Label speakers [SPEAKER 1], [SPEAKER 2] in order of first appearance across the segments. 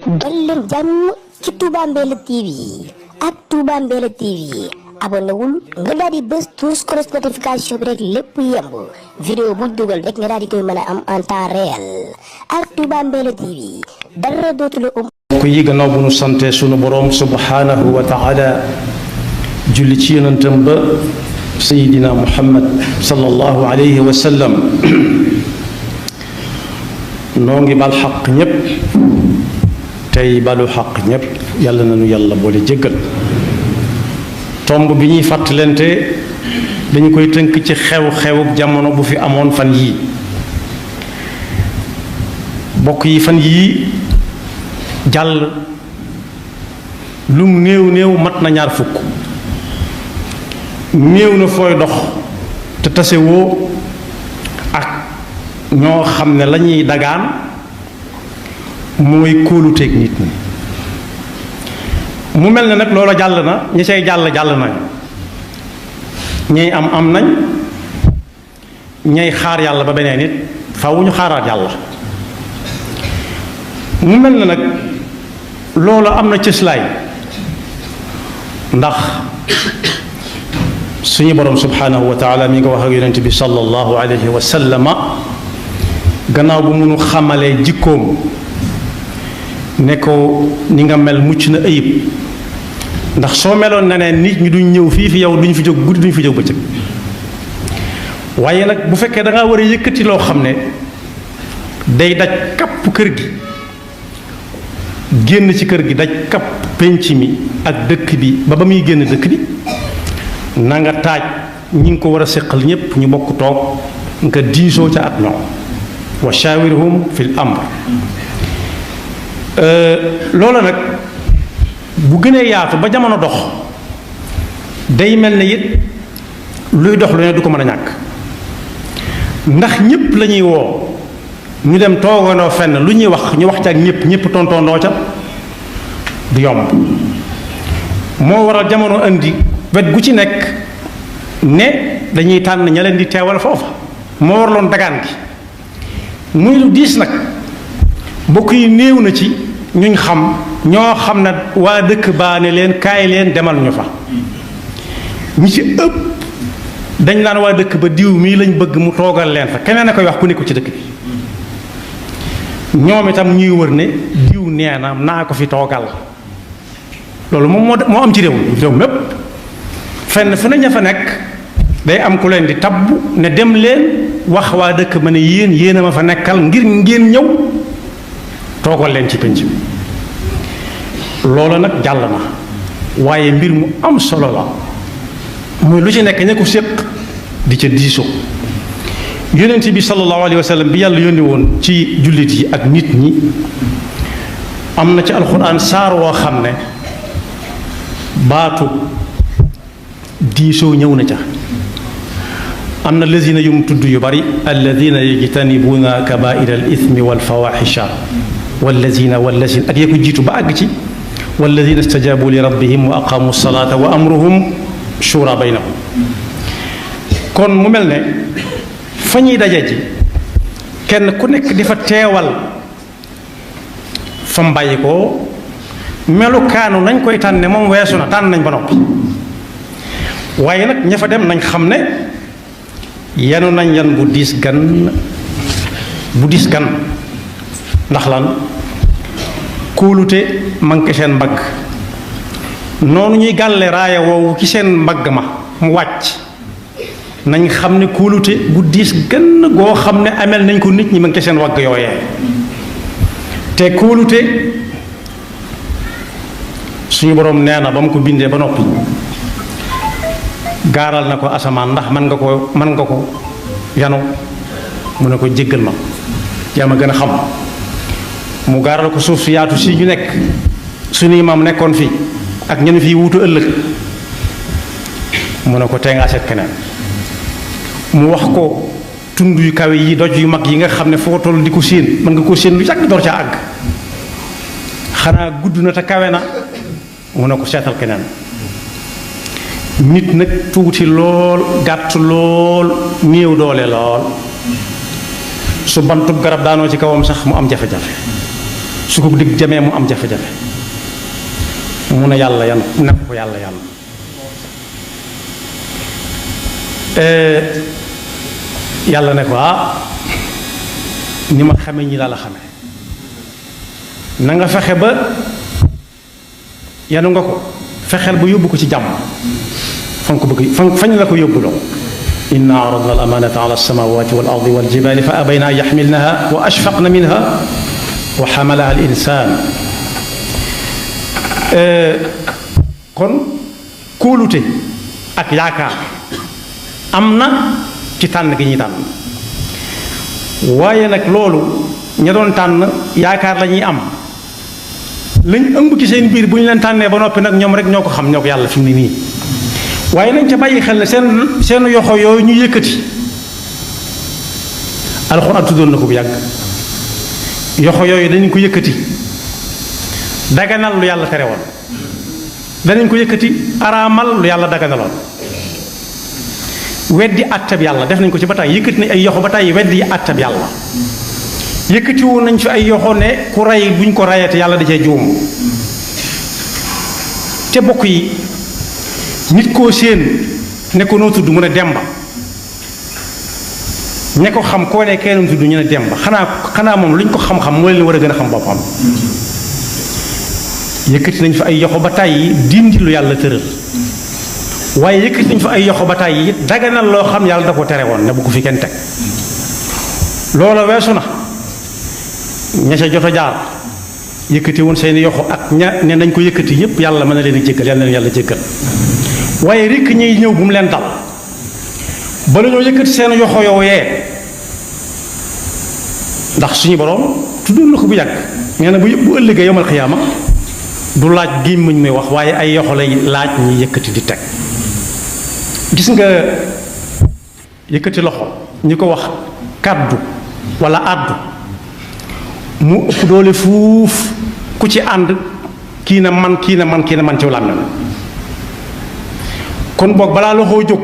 [SPEAKER 1] dal leen jàmm ci Touba Mbella TV ak Touba Mbella TV abonné wul nga daal di bës tous cross notification bi rek lépp yemb vidéo bu dugal rek nga daal di koy mën a am en temps réel ak Touba Mbella TV dara dootu la
[SPEAKER 2] ko yi gannaaw bu nu sante sunu boroom subhanahu wa taala julli ci yonentam ba sayidina muhammad sallallahu alayhi wa sallam noo ngi bal xaq ñépp tey balu xaq ñépp yàlla nañu yàlla boole jéggal tomb bi ñuy fàttalante dañu koy tënk ci xew-xewuk jamono bu fi amoon fan yii bokk yi fan yii jàll lum néew néew mat na ñaar fukk néew na fooy dox te tasewoo ak ñoo xam ne lañuy dagaan mooy kóoluteeg nit ñi mu mel ne nag loola jàll na ñi say jàll nañ ñay am nañ ñay xaar yàlla ba beneen nit faaw ñu xaaraat yàlla mu mel ne nag loola am na cëslaay ndax suñu borom subhanahu wa taala mi nga wax ak yonent bi sallallahu alayhi wa sallama gannaaw bu munu xamalee jikkoom ne ko ni nga mel mucc na ayib ndax soo meloon na ne nit ñi duñ ñëw fii fi yow duñ fi jóg guddi duñ fi jóg bëccëg waaye nag bu fekkee da ngaa war a yëkkati loo xam ne day daj kapp kër gi génn ci kër gi daj kapp penc mi ak dëkk bi ba muy génn dëkk bi na nga taaj ñi ngi ko war a séqal ñépp ñu bokk toog nga diisoo ca at ñoom wa shawirhum fil amr loola nag bu gënee yaatu ba jamono dox day mel ne it luy dox lu ne du ko mën a ñàkk ndax ñépp la ñuy woo ñu dem toogandoo fenn lu ñuy wax ñu wax ca ak ñépp tontoondoo ca du yomb moo waral jamono indi wet gu ci nekk ne dañuy tànn ña leen di teewal foofa moo waraloon dagaan gi muy lu diis nag mbokk yi néew na ci ñuñ xam ñoo xam ne waa dëkk baa ne leen kaay leen demal ñu fa ñi ci ëpp dañ naan waa dëkk ba diw mii lañ bëgg mu toogal leen fa keneen a koy wax ku nekku ci dëkk bi ñoom itam ñuy wër ne diw nee na naa ko fi toogal loolu moom moo am ci réew mépp fenn fu ne ña fa nekk day am ku leen di tabbu ne dem leen wax waa dëkk ma ne yéen a ma fa nekkal ngir ngeen ñëw toogal leen ci penc bi loola nag jàll na waaye mbir mu am solo la muy lu ci nekk ña ko séq di ca diisoo yonent bi sallallahu alayhi wa sallam bi yàlla yónni woon ci jullit yi ak nit ñi am na ci alxuraan saar woo xam ne baatu diisoo ñëw na ca am na lazina yu mu tudd yu bari alladina yajtanibuuna kabaira al ithmi wal fawaxisha wallazina ak yee ko jiitu ba àgg ci walladina stajabu li rabbihim wa aqamu salata wa amruhum shura baynahum kon mu mel ne fa ñuy daje ji kenn ku nekk di fa teewal fa mbàyyi ko melukaanu nañ koy tànne moom weesu na tànn nañ ba noppi waaye nag ña fa dem nañ xam ne yanu nañ yan bu diis gan ndax lan kóolute manqué seen mbagg noonu ñuy gàlle raaya woowu ci seen mbagg ma mu wàcc nañ xam ne kóolute gu diis gan goo xam ne amel nañ ko nit ñi manqué seen wagg yooyee te kóolute suñu boroom nee na ba mu ko bindee ba noppi gaaral na ko asamaan ndax mën nga ko yanu mu ne ko jéggal ma yaa ma gën a xam mu gaaral ko suuf si yaatu si ñu nekk suñuy maam nekkoon fii ak ñenn fii wuutu ëllëg mu ne ko tee ngaa seet keneen mu wax ko tund yu kawe yi doj yu mag yi nga xam ne foo toll di ko séen mën nga ko séen lu yàgg door caa àgg xanaa gudd na te kawe na mu ne ko seetal keneen nit nag tuuti lool gàtt lool néew doole lool su bantub garab daanoo ci kawam sax mu am jafe-jafe su ko dig jamee mu am jafe-jafe mu ne yàlla yan ne ko yàlla yan yàlla ne ko ni ma xame ñi laa la xame na nga fexe ba yanu nga ko fexeel ba yóbbu ko ci jàmm fa nga ko bëgg fañ la ko yóbbuloo inna aradna al amanata ala alsamawati wal ardi wal jibali fa abayna an yaxmilnaha wa ashfaqna minha wa xamalaha al insan kon kóolute ak yaakaar am na ci tànn gi ñuy tànn waaye nag loolu ña doon tànn yaakaar la ñuy am lañ ëmb ci seen biir bu ñu leen tànnee ba noppi nag ñoom rek ñoo ko xam ñoo ko yàlla fi mu ne nii waaye nañ ca bàyyi xel ne seen yoxo yooyu ñu yëkkati alxuraan tuddoon na ko bu yàgg yoxo yooyu danañ ko yëkkati daganal lu yàlla tere woon danañ ko yëkkati araamal lu yàlla daganaloon weddi àttab yàlla def nañ ko ci ba tàyyi yëkkati nañ ay yoxo ba tàyyi weddi àttab yàlla yëkkati woon nañ fi ay yoxo ne ku rey buñ ko rayate yàlla da cee juum te bokk yi nit koo séen ne ko noo tudd mu ne Demba ñe ko xam koo ne kenn tudd ñu ne Demba xanaa moom lu ñu ko xam-xam moo leen war a gën a xam boppam yëkkati nañ fa ay yoxo ba tàyyi dindi lu yàlla tëral waaye yëkkati nañ fa ay yoxo ba tàyyi it daganal loo xam yàlla da ko tere woon ne bu ko fi kenn teg loola weesu na ña ca jot a jaar yëkkati woon seeni yoxo ak ña ne nañ ko yëkkati yépp yàlla mën na leen a jéggal yàlla na leen yàlla jéggal waaye rekk ñuy ñëw bu mu leen dal ba la ñoo yëkkati seen yoxo yooyee ndax suñu borom tuddoon na ko bu yàgg nee na bu ëllëgee yomal xiyaama du laaj gémmiñ muy wax waaye ay yoxo lay laaj ñuy yëkkati di teg gis nga yëkkati loxo ñi ko wax kàddu walla àddu mu ëpp doole fuuf ku ci ànd kii na man ci làmmiñ kon boog balaa loxoo jóg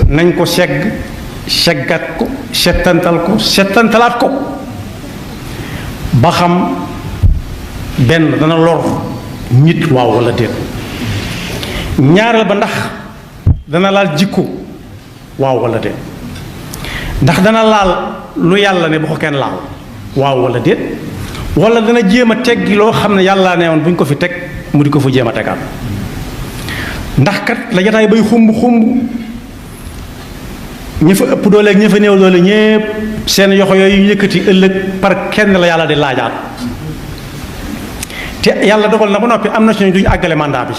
[SPEAKER 2] nañ ko seggat ko settantalaat ko ba xam benn dana lor nit waaw walla déet ñaareel ba ndax dana laal jikko waaw walla déet ndax dana laal lu yàlla ne bu ko kenn laal waaw walla déet walla dana jéem a teggi loo xam ne yàlla ne woon bu ñu ko fi teg mu di ko fa jéem a tegaat ndax kat la jataay bay xumb ña fa ëpp doole ak ña fa néew doole ñépp seen yoxo yooyu yëkkati ëllëg par kenn la yàlla di laajaat te yàlla dogal na ba noppi am na ci ñoo duñu àggale mandat bi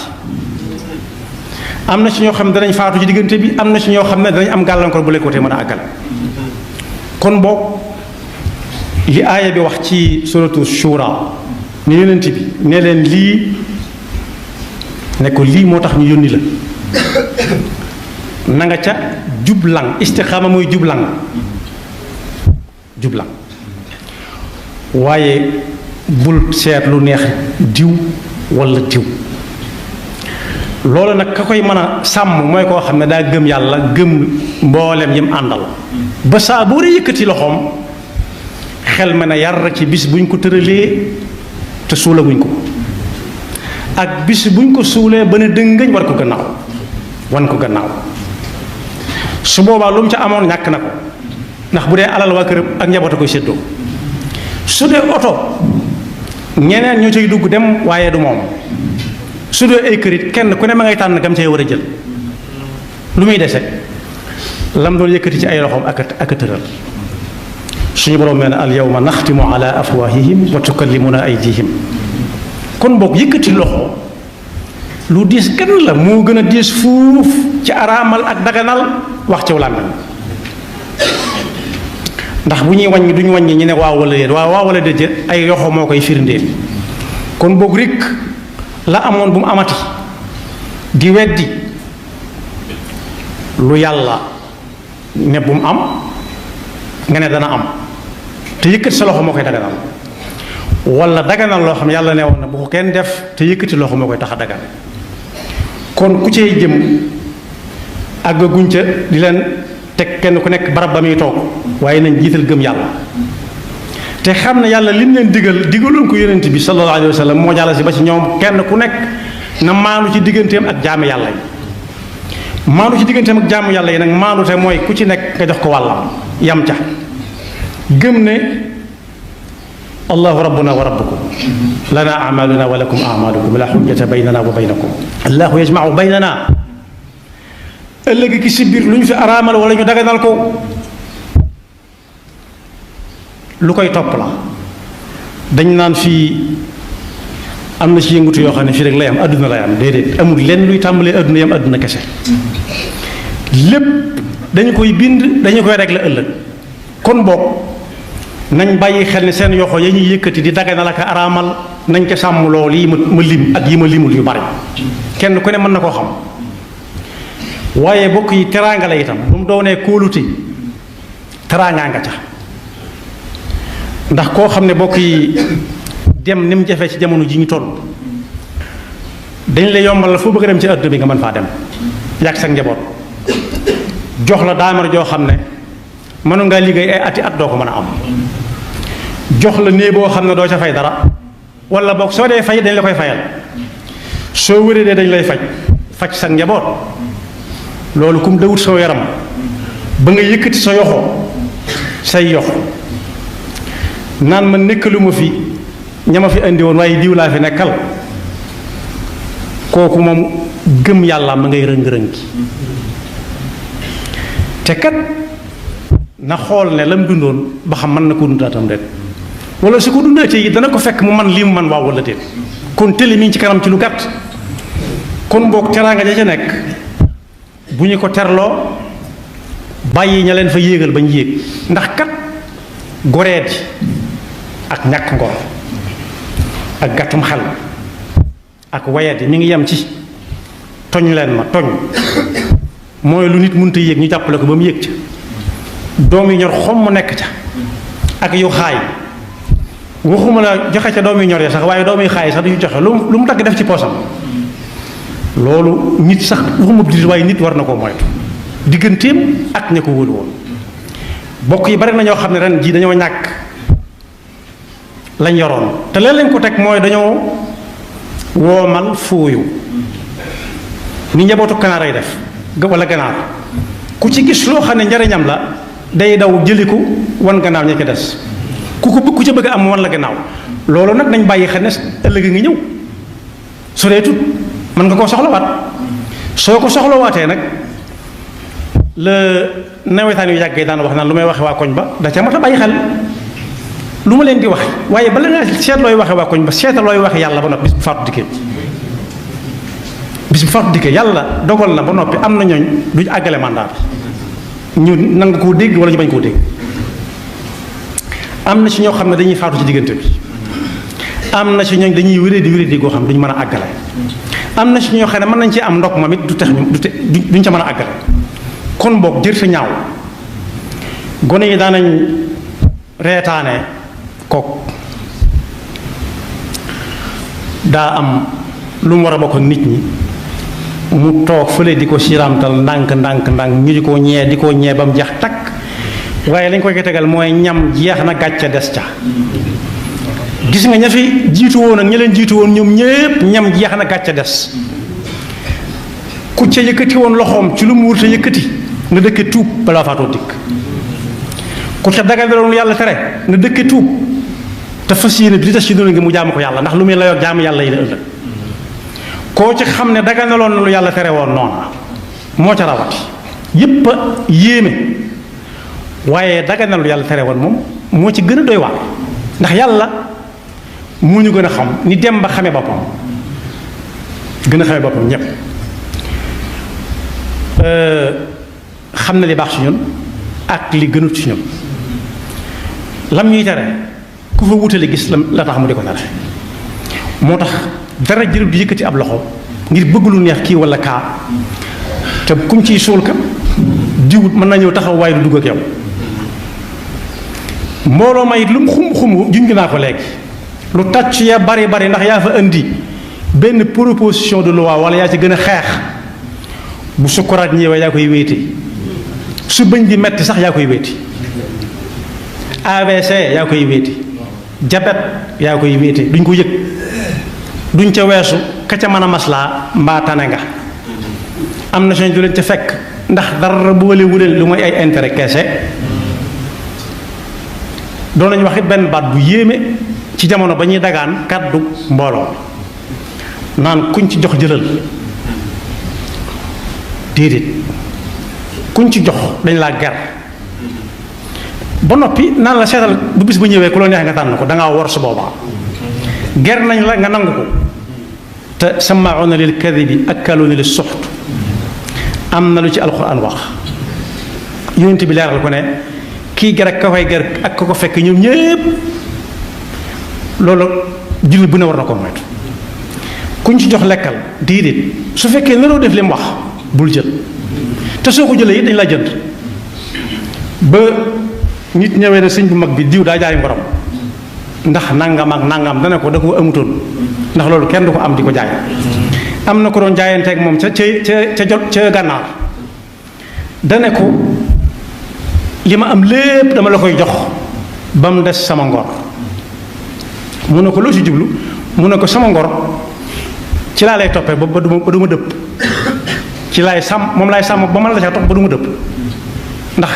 [SPEAKER 2] am na ci ñoo xam ne danañ faatu ci diggante bi am na ci ñoo xam ne danañ am gàllankoor bu leen ko te mën a àggale kon boog li aaya bi wax ci suratu shura ne yonent bi ne leen lii ne ko lii moo tax ñu yónni la na nga ca jublang istixaama mooy jublang waaye bul seet lu neex diw walla diw loolu nag ka koy mën a sàmm mooy koo xam ne daa gëm yàlla gëm mboolem yim àndal ba saa boo dee yëkkati loxoom xel ma ne yar ci bis buñ ko tëralee te suulaguñ ko ak bis buñ ko suulee ba ne dëngëñ wan ko gannaaw su boobaa lu mu ca amoon ñàkk na ko ndax bu dee alal waa këram ak njaboot a koy séddoo su dee oto ñeneen ñoo cay dugg dem waaye du moom su dee ay kërit kenn ku ne ma ngay tànn gam cay war a jël lu muy dese lam doon yëkkati ci ay loxoom ak a tëral suñu borom nee na al yawma naxtimu ala afwahihim wa tukallimuna aydihim kon boog yëkkati loxo lu diis gan la moo gën a diis fuuf ci araamal ak daganal wax ci làmmiñ ndax bu ñuy wàññi duñu wàññi ñu ne waaw wala déet ay yoxo moo koy firndeel kon boog rek la amoon bu mu amati di weddi lu yàlla ne bu mu am nga ne dana am te yëkkati sa loxo moo koy daganal wala daganal loo xam yàlla ne woon na bu ko kenn def te yëkkati loxo moo koy tax a dagan kon ku cey jëm àggaguñ ca di leen teg kenn ku nekk barab ba muy toog waaye nañ jiital gëm yàlla te te xam ne yàlla lim leen digaloon ko yonent bi sallallahu alayhi wa sallam moo jàll si ba ci ñoom kenn ku nekk na maanu ci digganteem ak jaamu yàlla yi maanu ci digganteem ak jaamu yàlla yi nag maanu te mooy ku ci nekk nga jox ko wàllam yam ca gëm ne allahu rabbuna wa rabbukum lana amaluna wa lakum amalukum la xujjata baynana wa baynakum allahu yajmau baynana ëllëg ki si biir lu ñu fi araamal wala ñu daganal ko lu koy topp la dañ naan fii am na ci yëngutu yoo xam ne fii rek lay am adduna lay am déedéet amul lenn luy tàmbalee adduna yam adduna kese lépp dañu koy bind dañu koy régler ëllëg kon boog nañ bàyyi xel ne seen yoxo ya ñuy yëkkati di daganal ak araamal nañ ko sàmm lool yi ma lim ak yi ma limul yu bari kenn ku ne mën na koo xam waaye bokk yi teraanga la itam bu mu doonee kóolute teraangaa nga ca ndax koo xam ne bokk yi dem ni mu jafe ci jamono ji ñu toll dañ la yombal la foo bëgg a dem ci àdduna bi nga mën faa dem yàgg sa njaboot jox la daamar joo xam ne mënu ngaa liggéey ay ati at doo ko mën a am jox la néeg boo xam ne doo ca fay dara wala boog soo dee fay dañ la koy fayal soo wéree dee dañ lay faj sa njaboot loolu kum dawut soo yaram ba nga yëkkati sa yoxo say yox naan ma nekkaluma fi ñama fi indi woon waaye diw laa fi nekkal kooku moom gëm yàlla ma ngay rëng-rëng te kat na xool ne la mu dundoon ba xam mën na ko dundaatam rek wala su ko dundaatee yi dana ko fekk mu man lii mu man waaw wala déet kon tëli mi ngi ci kanam ci lu gàtt kon boog teraanga ja ca nekk bu ñu ko terloo bàyyi ña leen fa yéegal bañ yéeg ndax kat goreet ak ñàkk ngor ak gàttum xel ak wayat yi mi ngi yem ci toñ leen ma toñ mooy lu nit mënta yéeg ñu jàppale ko ba mu yéeg ca doom yi ñor xom mu nekk ca ak yu xaay waxuma la joxe ca doom yi ñor ya sax waaye doom yi xaay sax duñu joxe lu mu dagg def ci poosam loolu nit sax waxuma dit waaye nit war na koo moytu digganteem ak ña ko wóolu woon bokk yi bari na ñoo xam ne ren jii dañoo ñàkk lañ yoroon te leen lañ ko teg mooy dañoo woomal fooyu ni njabootu kanaar ay def wala ganaar ku ci gis loo xam ne njariñam la day daw jëliku wan gannaaw ña ko des ku ca bëgg a am wan la gannaaw loolu nag nañ bàyyi xel ne ëllëg nga ñëw su dee tut mën nga koo soxlawaat soo ko soxlawaatee nag la nawetaan yu yàggee daan wax naan lu may waxe waa koñ ba da ca mat a bàyyi xel lu ma leen di wax waaye bala nga seet looy waxe waa koñ ba seeta looy waxe yàlla ba noppi bis bu faatu dikkee yàlla dogal na ba noppi am na ñooñ duñ àggale mandat bi ñu nangu koo dégg wala ñu bañ koo dégg am na ci ñoo xam ne dañuy faatu ci diggante bi am na ci ñooñ dañuy wéré di goo xam duñ mën a àggale am na ci ñoo xam ne mën nañ ci am ndok moom it du tax duñ ca mën a àggale kon boog jër sa ñaaw gone yi daanañ reetaane kook daa am lu mu war a bokk ak nit ñi mu toog fële di ko siramtal ndànk ñu di ko ñee ba mu jeex takk waaye lañ koy ko tegal mooy ñam jeex na gàcce des ca gis nga ña fi jiitu woon ak ña leen jiitu woon ñoom ñépp ñam jeex na gàcce des ku ca yëkkati woon loxoom ci lu mu wurte yëkkati nga dëkke tuub balaa faatoo dikk ku ca dagaloon yàlla tere nga dëkke tuub te fas yéene bi li tas ci doon ngi mu jaamu ko yàlla ndax lu muy layoog jaamu yàlla yi la ëllëg koo ci xam ne daganaloon na lu yàlla tere woon noona moo ca rawati yépp a yéeme waaye daganal lu yàlla tere woon moom moo ci gën a doy waar ndax yàlla moo ñu gën a xam ni dem ba xame boppam gën a xame boppam ñépp xam na li baax ci ñun ak li gënut ci ñun lam ñuy tere ku fa wutale gis la tax mu di ko tere moo tax dara jërëb di yëkkati ab loxo ngir bëgg lu neex kii wala kaa te kum ciy suul kat diwut mën na ñëw taxaw waaye du dugg ak yow mbooloo ma it lu mu xum junj naa ko léegi lu tàcc ya bari ndax yaa fa indi benn proposition de loi wala yaa ci gën a xeex bu sukkuraat ñëwee yaa koy wéeti su bëñ di metti sax yaa koy wéeti AVC yaa koy wéeti jabet yaa koy wéete duñ ko yëg duñ ca weesu ka ca mën a maslaa mbaa tane nga am na seen du leen ca fekk ndax dara boole wu leen lu mooy ay intérêt keese doon nañu wax it benn baat bu yéeme ci jamono ba ñuy dagaan kàddu mbooloo naan kuñ ci jox jëlal déedéet kuñ ci jox dañ laa ger ba noppi naan la seetal bu bis ba ñëwee ku la neex nga tànn ko dangaa wor su boobaa ger nañ la nga nangu ko te samaauna lil kadibi akkaluuna lis suxt am na lu ci alquran wax yonent bi leeral ko ne kii ger ak ka koy ger ak ka ko fekk ñoom ñépp loolu jullit bu ne war na ko moytu kuñ ci jox lekkal déedéet su fekkee naroo def li mu wax bul jël te soo ko jëlee it dañ laa jënd ba nit ñëwee ne sëñ bu mag bi diw daa jaay ngorom ndax nangam ak nangam dana ko da ko amutoon ndax loolu kenn du ko am di ko jaay am na ko doon jaayanteeg moom ca gànnaar dane ko li ma am lépp dama la koy jox ba mu des sama ngor mu ne ko loo ci jublu mu ne ko sama ngor ci laa lay toppee ba du ma dëpp ci laay sàmm moom laay sàmm ba man la ca topp ba du ma dëpp ndax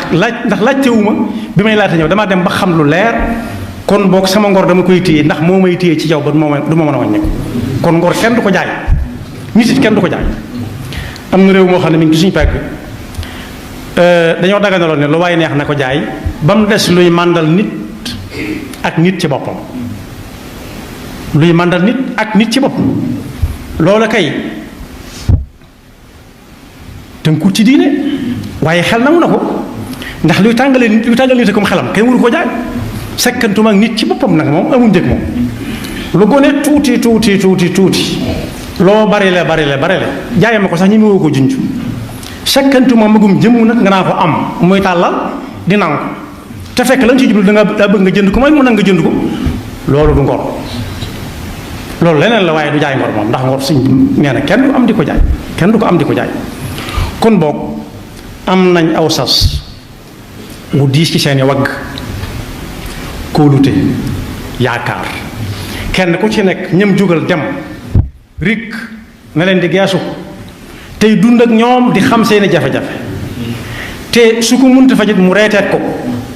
[SPEAKER 2] laajtewuma bi may laata ñëw damaa dem ba xam lu leer kon boog sama ngor dama koy téye ndax moo may téye ci jaw ba du ma mën a wàññeeku kon ngor kenn du ko jaay nit it kenn du ko jaay am na réew moo xam ne mi ngi ci suñu pegg dañoo daganaloon ne lu waaye neex na ko jaay ba mu des luy màndal nit ak nit ci boppam luy màndal nit ak nit ci boppam loola kay tënku ci diine waaye xel nangu na ko ndax luy tàngalee nit comme xelam kenn waru ko jaay sekkantuma ak nit ci boppam nag moom amul njëg moom lu gone tuuti loo bari le jaay ma ko sax ñi mu woo ko junj sekkantuma magum jëmm nag nga naa ko am muy tàllal di nangu te fekk lañ ci jublu daa bëgg nga jënd ko mooy mu nag nga jënd ko loolu du ngor loolu leneen la waaye du jaay ngor moom ndax ngor suñ nee na kenn du am di ko jaay kenn du ko am di ko jaay kon boog am nañ aw sas wu diis ci seeni wagg kóolute yaakaar kenn ku ci nekk ñëm jógal dem rik na leen di geesu tey dund ak ñoom di xam seeni jafe-jafe te su ko munta fajit mu reeteet ko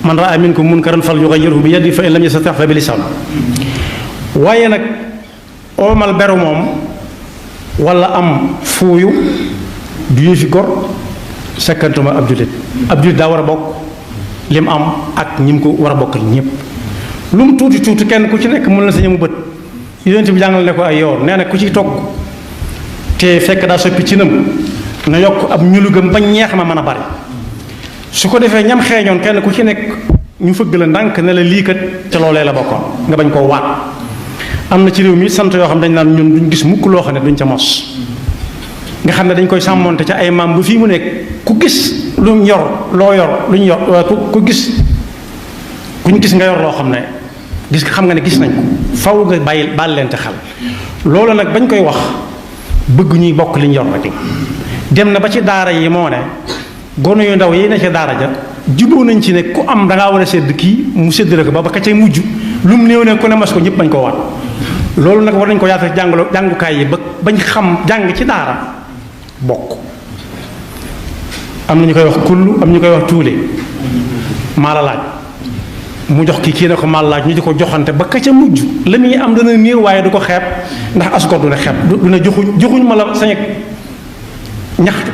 [SPEAKER 2] man raa minkum munkaran fal yughayyirhu bi yadihi fa in lam yastati' fa bi lisaan waaye nag oomal beru moom wala am fuuyu du ñu fi gor sekkantuma ab jullit daa war a bokk lim am ak ñi mu ko war a bokkal ñëpp lu mu tuuti kenn ku ci nekk mën na sa ñamu bët yonent bi jàngal ne ko ay yoon nee na ku ci togg te fekk daa soppi ci nam na yokk ab ñulugam ba ñeex ma mën a bari su ko defee ñam xeeñoon kenn ku ci nekk ñu fëgg la ndànk ne la lii kat ca loolee la bokkoon nga bañ koo waat am na ci réew mi sant yoo xam dañ naan ñun duñ gis mukk loo xam ne duñ ca mos nga xam ne dañ koy sàmmonte ca ay maam bu fii mu nekk ku gis lu ñu yor loo yor lu ñu yor ku gis kuñ gis nga yor loo xam ne gis xam nga ne gis nañ ko faw nga baal leen te xel loolu nag bañ koy wax bëgg ñuy bokk li ñu yor rek dem na ba ci daara yi moo ne gone yu ndaw yi ne ca daara ja juboo nañ ci ne ku am dangaa war a sédd kii mu séddale ko ba ka cay mujj lu mu néew ne ku ne mas ko ñëpp bañ koo waat loolu nag war nañ ko yaatal jàngukaay yi ba bañ xam jàng ci daara bokk am na ñu koy wax kullu am ñu koy wax tuule maa la laaj mu jox kii ne ko maa la laaj ñu di ko joxante ba ka ca mujj la muy am dana néew waaye du ko xeeb ndax asgor du ne xeeb du ne joxuñ ma la sañ ak ñaxtu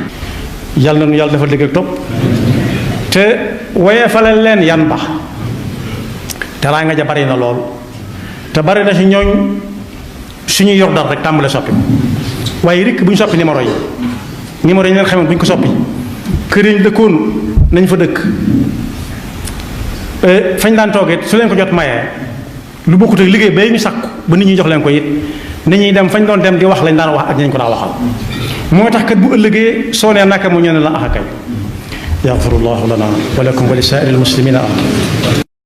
[SPEAKER 2] yàlla na nu yàlla dafa dégg ak topp te woyefale leen yan ba teraa nga ja bari na lool te bari na si ñooñ suñuy yor dara rek tàmbale soppi waaye rikk bu ñu soppi numéro yi ñu leen xamee bu ñu ko soppi kër yi ñu dëkkoon nañ fa dëkk fañ daan toogee su leen ko jot mayee lu bokkut ak liggéey bay ñu sàkku ba nit ñi jox leen ko it nit ñuy dem fañ doon dem di wax lañ daan wax ak ñañ ko daa waxal moo tax kat bu ëllëgee soo nee naka mu ñu ne la axakay yaxfirullahu lana wa lakum wa li saa'iril muslimina